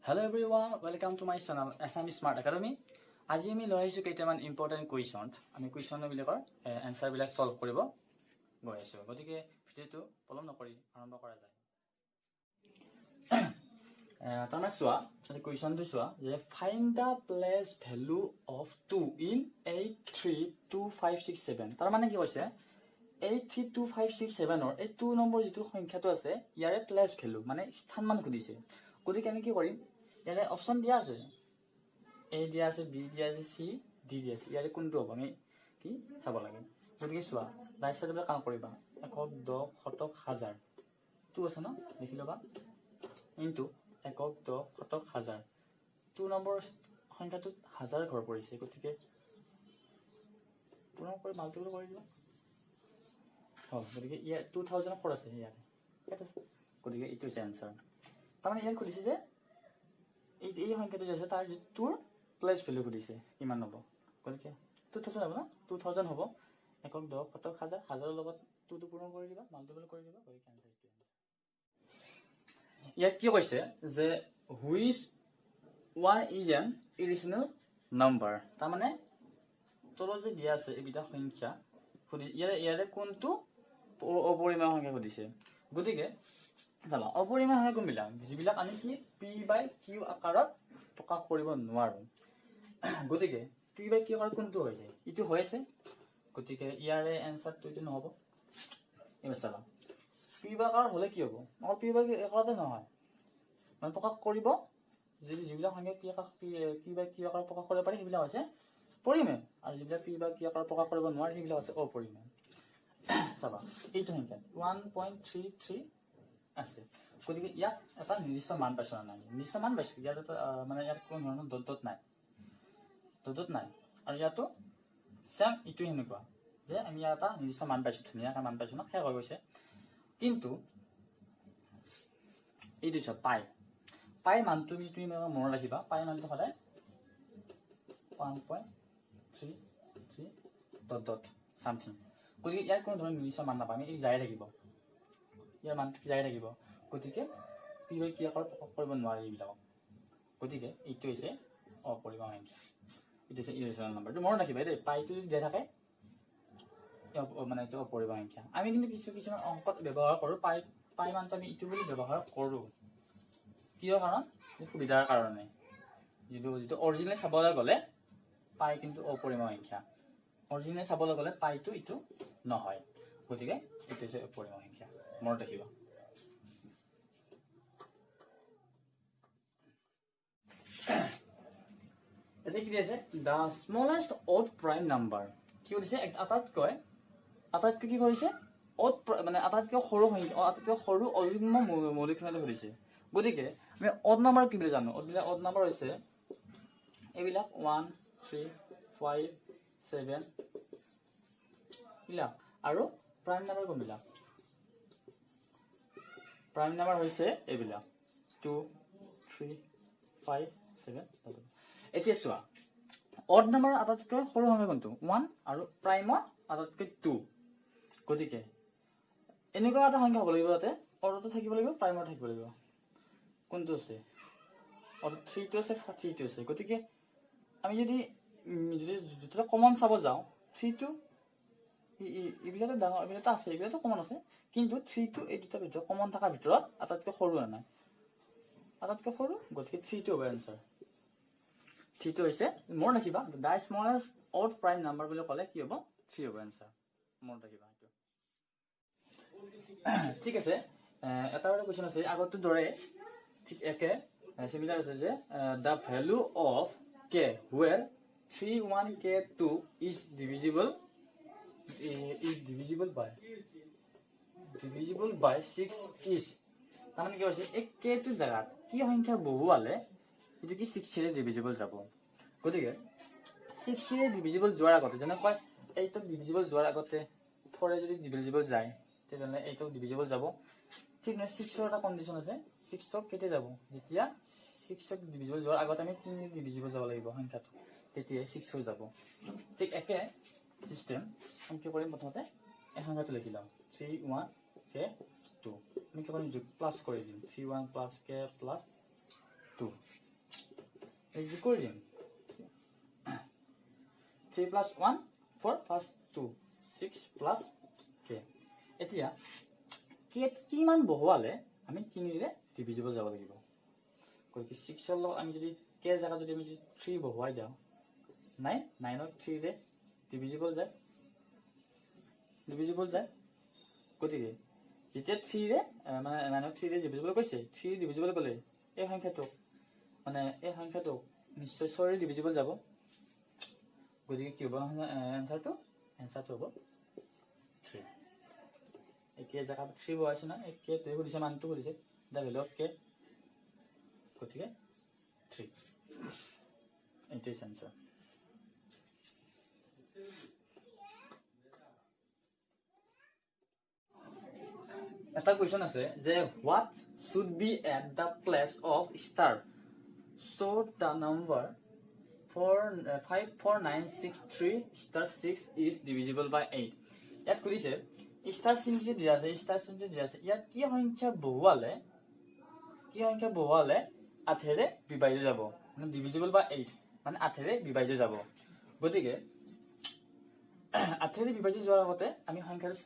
Hello everyone, welcome to my channel Assam Smart Academy. আজি আমি লৈ আহিছোঁ কেইটামান ইম্পৰ্টেণ্ট কুৱেশ্যন। আমি কুৱেশ্যনবিলাকৰ এনচাৰবিলাক ছল্ভ কৰিব গৈ আছোঁ। গতিকে ভিডিঅ'টো পলম নকৰি আৰম্ভ কৰা যায়। তাৰমানে চোৱা, কুৱেশ্যনটো চোৱা যে find the place value of 2 in 8 3 2 5 6 7। তাৰমানে কি কৈছে, 8 3 2 5 6 7ৰ এই 2 নম্বৰ যিটো সংখ্যাটো আছে ইয়াৰে প্লেচ ভেলু মানে স্থানমান সুধিছে। গতিকে আমি কি কৰিম, ইয়াৰে অপশ্যন দিয়া আছে, এ দিয়া আছে, বি দিয়া আছে, চি ডি দিয়া আছে, ইয়াৰে কোনটো হ'ব আমি কি চাব লাগে। গতিকে চোৱা, ৰাইট চাইডৰ কাম কৰিবা, একক দহ শতক হাজাৰ টু আছে ন, লিখি ল'বা ইনটু একক দহ শতক হাজাৰ। 2 নম্বৰ সংখ্যাটোত হাজাৰ ঘৰ পৰিছে, গতিকে পূৰণ কৰি মাল্টিপল কৰি দিবা হ'ল। গতিকে ইয়াত 2000 ক'ত আছে, ইয়াতে ইয়াত আছে, গতিকে এইটো হৈছে এনচাৰ। তাৰমানে ইয়াত সুধিছে যে এই সংখ্যাটো যে আছে তাৰ যিটোৰ প্লেচ ভেলু সুধিছে কিমান হ'ব, গতিকে 2000 হ'ব ন, 2000 হ'ব। একক দহ শতক হাজাৰ, হাজাৰৰ লগত 2টো পূৰণ কৰি দিবা, মাল্টিপল কৰি দিবা, গতিকে এনচাৰ এইটো। ইয়াত কি কৈছে যে which one is an irrational number, তাৰমানে তলত যে দিয়া আছে এইবিলাক সংখ্যা সুধি ইয়াৰে কোনটো অপৰিমেয় সংখ্যা সুধিছে। গতিকে চাবা, অপৰিমেয় সংখ্যা কোনবিলাক, যিবিলাক আমি কি পি বাই কিউ আকাৰত প্ৰকাশ কৰিব নোৱাৰো। গতিকে পি বাই কিউ আকাৰত কোনটো হৈ যায়, এইটো হৈ আছে, গতিকে ইয়াৰে এনচাৰটো এইটো নহ'ব। এইবাৰ চাবা, পি বাই আকাৰত হ'লে কি হ'ব, অকল পি বাই কিউ আকাৰতে নহয়, মানে প্ৰকাশ কৰিব যদি যিবিলাক সংখ্যা পি আকাৰ পি বাই কিউ আকাৰত প্ৰকাশ কৰিব পাৰি সেইবিলাক হৈছে পৰিমেয়, আৰু যিবিলাক পি বাই কিউ আকাৰত প্ৰকাশ কৰিব নোৱাৰে সেইবিলাক হৈছে অপৰিমেয়। চাবা, এইটো সংখ্যা 1.33 আছে, গতিকে ইয়াত এটা নিৰ্দিষ্ট মান পাইছো না, নিৰ্দিষ্ট মান পাইছো ইয়াত এটা, মানে ইয়াত কোনো ধৰণৰ ডট ডট নাই, ডট ডট নাই, আৰু ইয়াতো চেম ইটো সেনেকুৱা যে আমি ইয়াত এটা নিৰ্দিষ্ট মান পাইছো, ধুনীয়াকৈ মান পাইছো ন, শেষ হৈ গৈছে। কিন্তু এইটো চোৱা, পাই পাই মানটো তুমি মনত ৰাখিবা, পাই মানটো সদায় 1.33 ডট ডট চামথিং। গতিকে ইয়াৰ কোনো ধৰণৰ নিৰ্দিষ্ট মান নাপায়, আমি এই যাই থাকিব, ইয়াৰ মানটো যাই থাকিব, গতিকে পি বাই কিউ আকাৰত প্ৰকাশ কৰিব নোৱাৰি এইবিলাকক। গতিকে এইটো হৈছে অপৰিমেয় সংখ্যা, এইটো হৈছে ইৰেচনেল নাম্বাৰ। এইটো মনত ৰাখিবা দেই, পাইটো যদি দিয়া থাকে মানে এইটো অপৰিমেয় সংখ্যা। আমি কিন্তু কিছুমান অংকত ব্যৱহাৰ কৰোঁ পাই, পাই মানটো আমি এইটো বুলি ব্যৱহাৰ কৰোঁ, কিয়, কাৰণ সুবিধাৰ কাৰণে। যিটো অৰিজিনেল চাবলৈ গ'লে পাই কিন্তু অপৰিমেয় সংখ্যা, অৰিজিনেল চাবলৈ গ'লে পাইটো এইটো নহয়, গতিকে এইটো হৈছে অপৰিমেয় সংখ্যা, মনত ৰাখিবা। এতিয়া কি আছে, the smallest odd prime number, কি সুধিছে, আটাইতকৈ কি কৰিছে, অড মানে আটাইতকৈ সৰু সংখ্যা, আটাইতকৈ সৰু অযুগ্ম মৌলিক সংখ্যাটো সুধিছে। গতিকে আমি অড নাম্বাৰ কি বুলি জানো, অড নাম্বাৰ হৈছে এইবিলাক 1 3 5 7 এইবিলাক, আৰু প্ৰাইম নাম্বাৰ কোনবিলাক, প্ৰাইম নাম্বাৰ হৈছে এইবিলাক 2 3 5 7। এতিয়া চোৱা, অড নাম্বাৰৰ আটাইতকৈ সৰু সংখ্যা কোনটো, 1, আৰু প্ৰাইমৰ আটাইতকৈ 2। গতিকে এনেকুৱা এটা সংখ্যা হ'ব লাগিব যাতে অডতো থাকিব লাগিব, প্ৰাইমৰ থাকিব লাগিব। কোনটো আছে, অড 3টো আছে, 3টো আছে। গতিকে আমি যদি দুটা কমন চাব যাওঁ, 3টো এইবিলাকো ডাঙৰ, এইবিলাকো আছে, এইবিলাকো কমন আছে, কিন্তু 3টো এই দুটাৰ ভিতৰত কমন থকাৰ ভিতৰত আটাইতকৈ সৰু নাই, আটাইতকৈ সৰু, গতিকে 3টো হ'ব এনচাৰ। 3টো হৈছে, মনত ৰাখিবা, the smallest odd prime number বুলি ক'লে কি হ'ব, 3 হ'ব এনচাৰ, মনত ৰাখিবা এইটো। ঠিক আছে, এটা আৰু কুৱেশ্যন আছে আগৰটোৰ দৰে ঠিক একে চিমিলাৰ আছে যে the value of k where 3 1 k 2 is divisible by 6 is, তাৰমানে কি হৈছে, এই কেটো জেগাত কি সংখ্যা বহুৱালে এইটো কি 6ৰে ডিভিজিবল যাব। গতিকে 6ৰে ডিভিজিবল যোৱাৰ আগতে, যেনেকৈ এইটোক ডিভিজিবল যোৱাৰ আগতে 4ৰে যদি ডিভিজিবল যায় তেতিয়াহ'লে এইটোক ডিভিজিবল যাব। ঠিক নহয়, 6ৰ এটা কণ্ডিশ্যন আছে, 6ক কেতিয়া যাব, যেতিয়া 6ক ডিভিজিবল যোৱাৰ আগতে আমি 3 ডিভিজিবল যাব লাগিব সংখ্যাটো, তেতিয়াই 6 হৈ যাব। ঠিক একে চিষ্টেম আমি কি কৰিম, প্ৰথমতে এই সংখ্যাটো লিখি লওঁ 3 1 k 2, আমি কি কৰিম, যোগ প্লাছ কৰি দিম, 3 1 প্লাছ কে প্লাছ 2। যোগ কৰি দিম 3 plus 1 4 plus 2 6 plus k। এতিয়া কে কিমান বহুৱালে আমি 3ৰে ডিভিজিবল যাব লাগিব। গতিকে 6ৰ লগত আমি যদি কে জেগা যদি আমি 3 বহুৱাই যাওঁ 9 9ক 3ৰে ডিভিজিবল যায়। গতিকে যেতিয়া 3ৰে মানে 9ক 3ৰে ডিভিজিবল কৈছে, 3 ডিভিজিবল গ'লে এই সংখ্যাটোক মানে এই সংখ্যাটোক নিশ্চয় 6ৰে ডিভিজিবল যাব। গতিকে কি হ'ব এনচাৰটো? এনচাৰটো হ'ব 3। এতিয়া জেগাত 3 বহাইছোঁ না, এই কে সুধিছে, মানটো সুধিছে the value of কে, গতিকে 3 এইটোৱে এনচাৰ। এটা কুৱেশ্যন আছে যে what should be at the place of star so the number 5 4 9 6 3 star 6 is divisible by 8। ইয়াত সুধিছে ষ্টাৰ চিনটো দিয়া আছে, ষ্টাৰ চিনটো দিয়া আছে, ইয়াত কি সংখ্যা বহুৱালে 8ৰে বিভাজ্য যাব, মানে ডিভিজিবল বাই 8 মানে 8ৰে বিভাজ্য যাব। গতিকে 8ৰে বিভাজ্য যোৱাৰ আগতে আমি সংখ্যাটো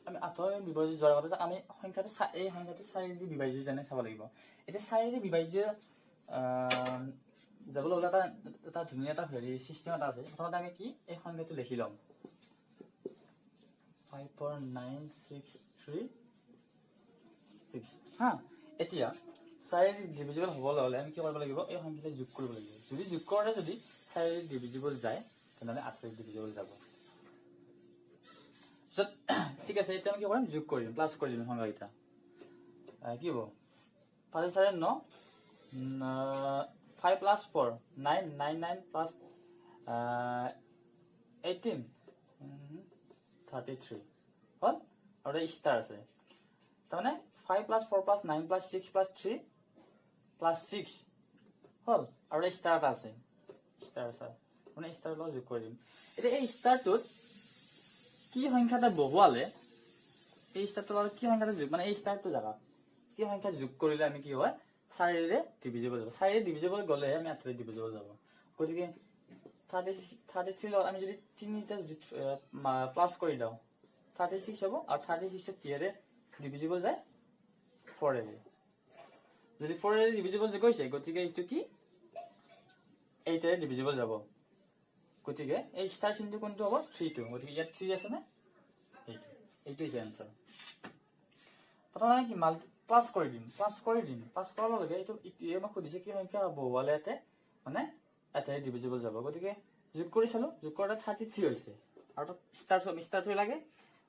আমি 8ৰে বিভাজ্য যোৱাৰ আগতে আমি সংখ্যাটো এই সংখ্যাটো 4 দি বিভাজ্য যেনে চাব লাগিব। এতিয়া 4 দি বিভাজ্য যাবলৈ হ'লে এটা ধুনীয়া এটা হেৰি চিষ্টেম এটা আছে। প্ৰথমতে আমি কি এই সংখ্যাটো লিখি ল'ম 5 4 9 6 3 6। হা, এতিয়া 4 ডিভিজিবল হ'বলৈ হ'লে আমি কি কৰিব লাগিব? এই সংখ্যাটো যোগ কৰিব লাগিব। যদি যোগ কৰোঁতে যদি 4 ডিভিজিবল যায় তেনেহ'লে 8 ডিভিজিবল যাব। পিছত ঠিক আছে, এতিয়া আমি কি কৰিম? যোগ কৰি দিম, প্লাছ কৰি দিম সংখ্যাকেইটা। কি হ'ব? 5 4 9 5 plus 4 9 9 9 plus 18 33 হ'ল। আৰু ষ্টাৰ আছে, তাৰমানে 5 plus 4 plus 9 plus 6 plus 3 plus 6 হ'ল। আৰু ষ্টাৰ এটা আছে, ষ্টাৰ আছে মানে ষ্টাৰ লগত যোগ কৰি দিম। এতিয়া এই ষ্টাৰটোত কি সংখ্যা এটা বহুৱালে, এই ষ্টাৰটোৰ লগত কি সংখ্যা এটা যোগ মানে এই ষ্টাৰটো জেগাত কি সংখ্যা যোগ কৰিলে আমি কি হয় 4ৰে ডিভিজিবল যাব। 4ৰে ডিভিজিবল গ'লেহে আমি 8ৰে ডিভিজিবল যাব। গতিকে 33 লগত আমি যদি 3টা প্লাছ কৰি দিওঁ 36 হ'ব। আৰু 36ত কিহেৰে ডিভিজিবল যায়? 4ৰে। যদি 4ৰে ডিভিজিবল গৈছে গতিকে এইটো কি 8ৰে ডিভিজিবল যাব। গতিকে এই ষ্টাৰ চিনটো কোনটো হ'ব? 3টো। গতিকে ইয়াত 3 আছে নে? এইটো হৈছে এনচাৰ। প্ৰথমে আমি কি প্লাছ কৰি দিম, প্লাছ কৰাৰ লগে এইটো আমাক সুধিছে কি সংখ্যা বহুৱালে ইয়াতে মানে 8ৰে ডিভিজিবল যাব। গতিকে যোগ কৰি চালোঁ, যোগ কৰোঁতে 33 হৈছে আৰু তাত ষ্টাৰটোৱে লাগে।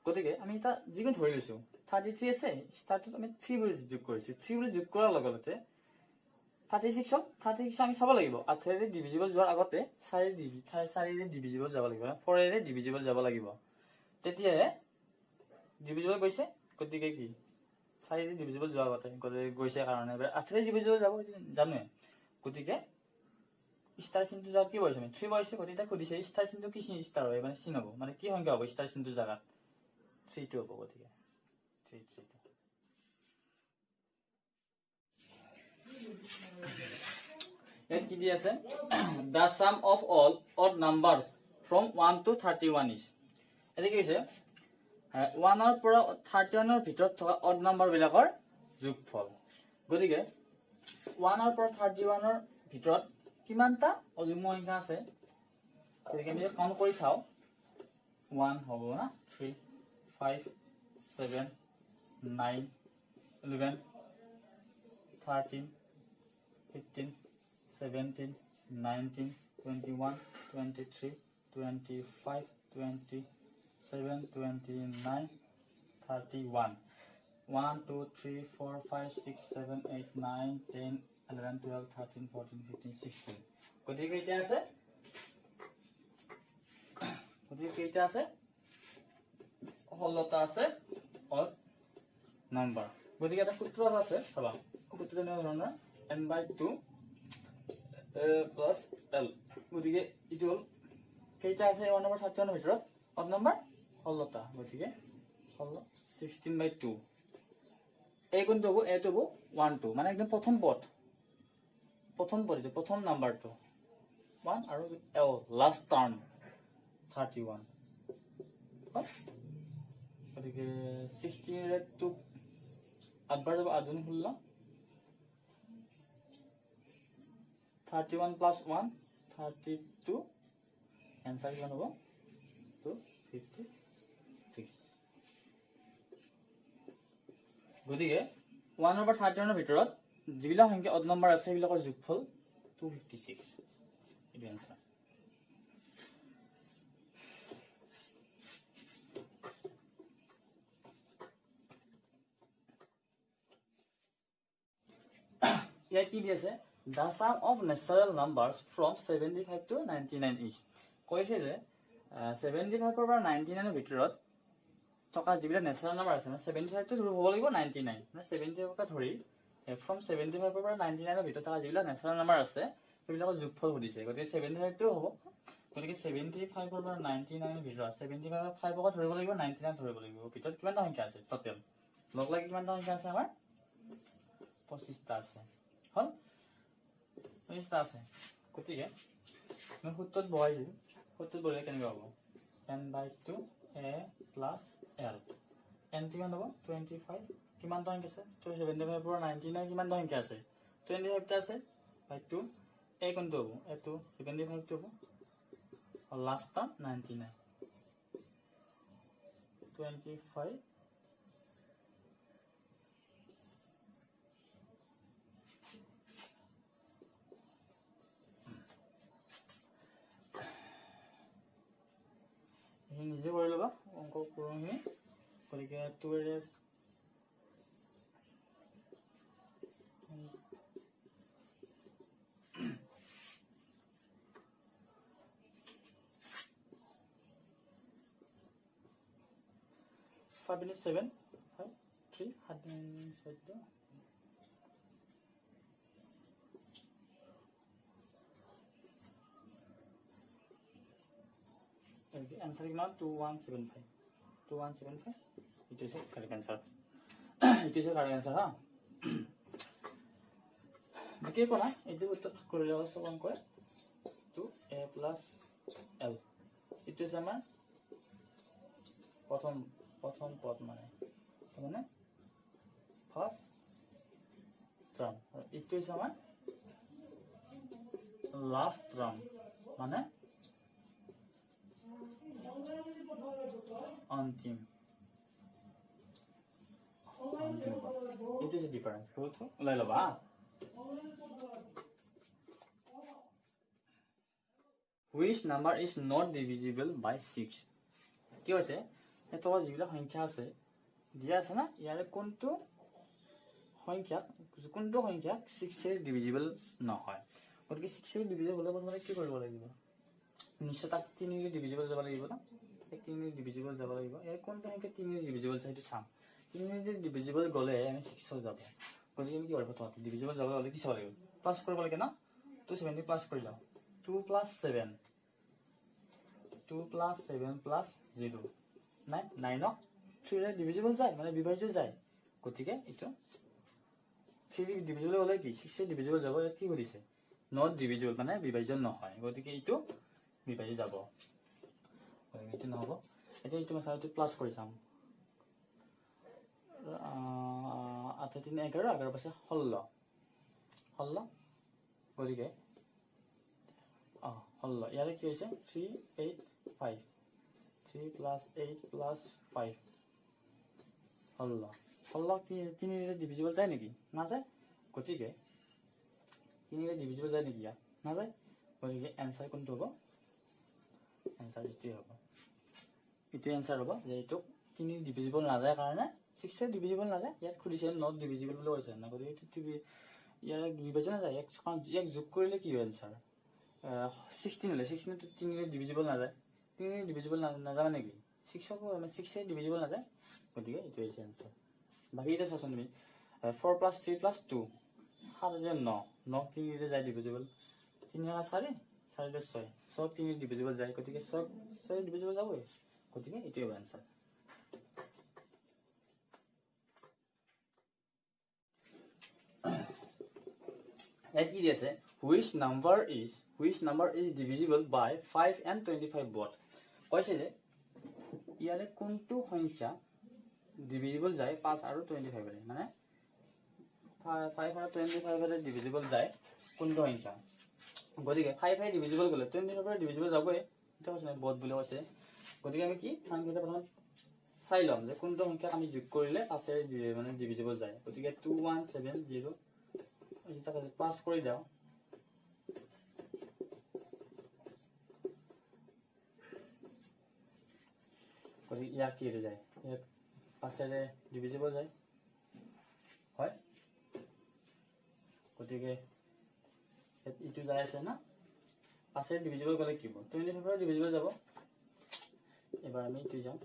গতিকে আমি এটা যিকোনো ধৰি লৈছোঁ 33 আছে, ষ্টাৰটোত আমি 3 বুলি যোগ কৰিছোঁ। 3 বুলি যোগ কৰাৰ লগে লগে 36 হ'ল। 36 আমি চাব লাগিব 8ৰে ডিভিজিবল যোৱাৰ আগতে 4ৰে ডিভিজিবল যাব লাগিব, 4ৰে ডিভিজিবল যাব লাগিব, তেতিয়াহে ডিভিজিবল গৈছে। গতিকে কি 4ৰে ডিভিজিবল যোৱাৰ আগতে গৈছে কাৰণে 8ৰে ডিভিজিবল যাব জানোৱে। গতিকে ষ্টাৰ চিনটো জেগাত কি বহাইছোঁ আমি? 3 বহাইছোঁ। গতিকে সুধিছে ষ্টাৰ চিনটো কি চিন ষ্টাৰ হয় মানে চিন হ'ব, মানে কি সংখ্যা হ'ব ষ্টাৰ চিনটোৰ জেগাত? 3টো হ'ব। গতিকে 3 ইয়াত কি দি আছে? The sum of all odd numbers from 1 to 31 is. এতিয়া কি হৈছে? 1ৰ পৰা 31ৰ ভিতৰত থকা অড নাম্বাৰবিলাকৰ যোগফল। গতিকে 1ৰ পৰা 31ৰ ভিতৰত কিমানটা অযুগ্ম সংখ্যা আছে? গতিকে আমি কাউণ্ট কৰি চাওঁ 1 হ'ব না 3 5 7 9 11 13 15 17 19 21 23 25 27 29 31 1 2 3 4 5 6 7 8 9 10 11 12 13 14 15 16। গতিকে কেইটা আছে? গতিকে কেইটা আছে? 16টা আছে অড নাম্বাৰ। গতিকে এটা সূত্ৰ আছে, চাবা সূত্ৰ এনেকুৱা ধৰণৰ n by 2 plus l। গতিকে এইটো হ'ল কেইটা আছে 1 নম্বৰ 31ৰ ভিতৰত অড নাম্বাৰ? 16টা। গতিকে 16 by 2। এই কোনটো হ'ব? এইটো হ'ব 1 2 মানে একদম প্ৰথম পদ প্ৰথম পদটো, প্ৰথম নাম্বাৰটো 1 আৰু এল লাষ্ট টাৰ্ম 31। গতিকে 16 টু আঠবাৰ যাব, 8 16, 31 প্লাছ 1 32, এনচাৰ কিমান হ'ব? 256। গতিকে 1 পৰা 31ৰ ভিতৰত যিবিলাক সংখ্যা অড নম্বৰ আছে সেইবিলাকৰ যোগফল 256, এইটো এনচাৰ। ইয়াত কি দি আছে? The sum of natural numbers from 75 to 99 is. কৈছে যে 75ৰ পৰা 99ৰ ভিতৰত থকা যিবিলাক নেচাৰেল নাম্বাৰ আছে, মানে 75টো হ'ব লাগিব 99, মানে 75ৰ পৰা ধৰি ফ্ৰম 75ৰ পৰা 99ৰ ভিতৰত থকা যিবিলাক নেচাৰেল নাম্বাৰ আছে সেইবিলাকৰ যোগফল সুধিছে। গতিকে 75টো হ'ব, গতিকে 75ৰ পৰা 99ৰ ভিতৰত 75ৰ পৰা ধৰিব লাগিব, 99 ধৰিব লাগিব। ভিতৰত কিমানটা সংখ্যা আছে টোটেল লগ লাগি কিমানটা সংখ্যা আছে? আমাৰ 25টা আছে, হ'ল 25টা আছে। গতিকে মই সূত্ৰত বহাই দিম, সূত্ৰত বহালে কেনেকুৱা হ'ব? n by 2 a plus l, n কিমান হ'ব? 25। কিমানটা সংখ্যা আছে? 75ৰ পৰা 99 কিমানটা সংখ্যা আছে? 25টা আছে বাই 2। এ কোনটো হ'ব? এইটো 75টো হ'ব, লাষ্ট টাৰ্ম 99, 25 নিজে কৰি ল'বা অংক পূৰণখিনি। গতিকে 2 ৰেজ 5 into 7 5 3 7 14, answer কিমান? 2175, 2175। এইটো হৈছে কাৰেক্ট এনচাৰ, এইটো হৈছে কাৰেক্ট এনচাৰ। হা, বাকী একো নাই, এইটো উত্তৰ কৰি ল'ব চব অংকই 2 a plus L. এইটো হৈছে আমাৰ প্ৰথম পদ, মানে তাৰমানে ফাৰ্ষ্ট টাৰ্ম, আৰু এইটো হৈছে আমাৰ লাষ্ট টাৰ্ম, মানে অন্তিম অন্তিম। এইটো হৈছে ডিফাৰেঞ্চ, ওলাই ল'বা। Which number is not divisible by 6? কি হৈছে? তলত যিবিলাক সংখ্যা আছে দিয়া আছে না, ইয়াৰে কোনটো সংখ্যা 6-এ ডিভিজিবল নহয়। গতিকে 6-এ ডিভিজিবল হ'লে প্ৰথমতে কি কৰিব লাগিব? নিশ্চয় তাক 3-ৰে ডিভিজিবল যাব লাগিব না, 3-ৰে ডিভিজিবল যাব লাগিব। ইয়াৰ কোনটো সংখ্যা 3-ৰে ডিভিজিবল সেইটো চাম। 3-ৰে ডিভিজিবল গ'লে আমি 6-ত যাব। গতিকে আমি কি কৰিব? প্ৰথমতে ডিভিজিবল যাব হ'লে কি চাব লাগিব? প্লাছ কৰিব লাগে ন, 270 প্লাছ কৰি লওঁ। 2 প্লাছ 7, 2 প্লাছ 7 প্লাছ 0 9, 9ক 3-ৰে ডিভিজিবল যায়, মানে বিভাজ্য যায়। গতিকে এইটো 3 ডিভিজিবল হ'লে কি 6-এ ডিভিজিবল যাব। ইয়াত কি কৰিছে? Not divisible, মানে বিভাজ্য নহয়। গতিকে এইটো বিভাজ্য যাব, এইটো নহ'ব। এতিয়া এইটো মই চাওঁ, প্লাছ কৰি চাম। 8 3 11, 11 পাঁচ 16, 16। গতিকে 16 ইয়াৰে কি হৈছে? 3 8 5, 3 প্লাছ 8 প্লাছ 5 16। 16 3-ৰে ডিভিজিবল যায় নেকি? নাযায়। গতিকে 3-ৰে ডিভিজিবল যায় নেকি? ইয়াত নাযায়। গতিকে এনচাৰ কোনটো হ'ব? এনচাৰ এইটোৱে হ'ব, এইটোৱে এনচাৰ হ'ব যে এইটো 3 ডিভিজিবল নাযায় কাৰণে 6-এ ডিভিজিবল নাযায়। ইয়াত সুধিছে not divisible বুলি কৈছে না, গতিকে এইটো ইয়াৰ বিভাজ্য নাযায়। ইয়াক যোগ কৰিলে কি হয় এনচাৰ? 16 হ'লে 16টো 3-ৰে ডিভিজিবল নাযায়, 3-ৰে ডিভিজিবল নাযায় মানে কি 6-কো মানে 6-এ ডিভিজিবল নাযায়। গতিকে এইটো হৈছে এনচাৰ। বাকী এতিয়া চাচোন তুমি 4 প্লাছ 3 প্লাছ 2, 7 9, 9 3-ৰে যায় ডিভিজিবল, 3 4, 4 6, 6 3 ডিভিজিবল যায়। গতিকে 6 6 ডিভিজিবল যাবই। গতিকে এইটোৱে হ'ব এনচাৰ। ইয়াত কি দি আছে, which number is divisible by 5 and 25 both. কৈছে যে ইয়াৰে কোনটো সংখ্যা ডিভিজিবল যায় 5 আৰু 25-ৰে, মানে 5 আৰু 25-ৰে ডিভিজিবল যায় কোনটো সংখ্যা। গতিকে 5-ৰে ডিভিজিবল গ'লে 25-ৰে ডিভিজিবল যাবই, এইটো কৈছে নাই, বথ বুলি কৈছে। গতিকে আমি কি সংখ্যাটো প্ৰথমে চাই ল'ম যে কোনটো সংখ্যা আমি যোগ কৰিলে 5-ৰে মানে ডিভিজিবল যায়। গতিকে 2170 প্লাছ কৰি দিওঁ, গতিকে ইয়াক কি যায়, ইয়াত 5-ৰে ডিভিজিবল যায় হয়, গতিকে ইটো যাই আছে না, 5-ৰে ডিভিজিবল গ'লে কি হ'ব, 25-ৰে ডিভিজিবল যাব। এবাৰ আমি এইটো যাম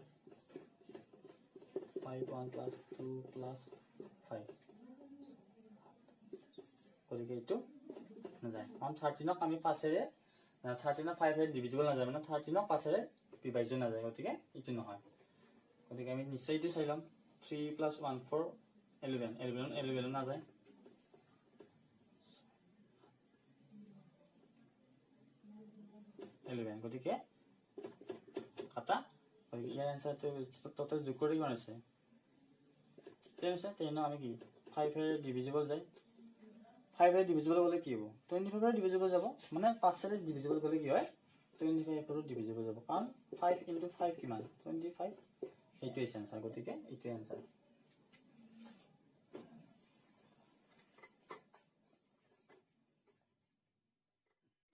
5 1 প্লাছ 2 প্লাছ 5, গতিকে এইটো নাযায়, কাৰণ 13ক আমি 5-ৰে, 13ক 5-ৰে ডিভিজিবল নাযায়, মানে 13ক 5-ৰে বিভাজ্য নাযায়, গতিকে এইটো নহয়। গতিকে আমি নিশ্চয় এইটো চাই ল'ম, 3 প্লাছ 1 4 11, 11 11 নাযায়। 11, গতিকে কাটা। গতিকে ইয়াৰ এনচাৰটো টোটেল যোগ কৰি কিমান হৈছে, 10 হৈছে। 10 আমি কি 5-ৰে ডিভিজিবল যায়, 5-ৰে ডিভিজিবল গ'লে কি হ'ব, 25-ৰে ডিভিজিবল যাব, মানে 5-ৰে ডিভিজিবল গ'লে কি হয়, 25-ৰো ডিভিজিবল যাব, কাৰণ 5 ইনটু 5 কিমান, 25, এইটোৱে হৈছে এনচাৰ। গতিকে এইটোৱে এনচাৰ।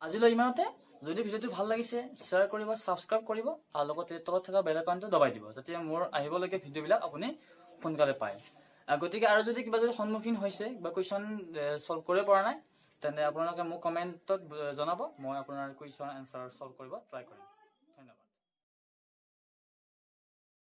আজিলৈ ইমানতে। যদি ভিডিঅ'টো ভাল লাগিছে শ্বেয়াৰ কৰিব, ছাবস্ক্ৰাইব কৰিব আৰু লগতে তলত থকা বেল আইকনটো দবাই দিব, যাতে মোৰ আহিবলগীয়া ভিডিঅ'বিলাক আপুনি সোনকালে পায়। গতিকে আৰু যদি কিবা যদি সন্মুখীন হৈছে বা কুৱেশ্যন ছল্ভ কৰিব পৰা নাই, তেন্তে আপোনালোকে মোক কমেণ্টত জনাব, মই আপোনাৰ কুৱেশ্যন এনচাৰ ছল্ভ কৰিব ট্ৰাই কৰিম।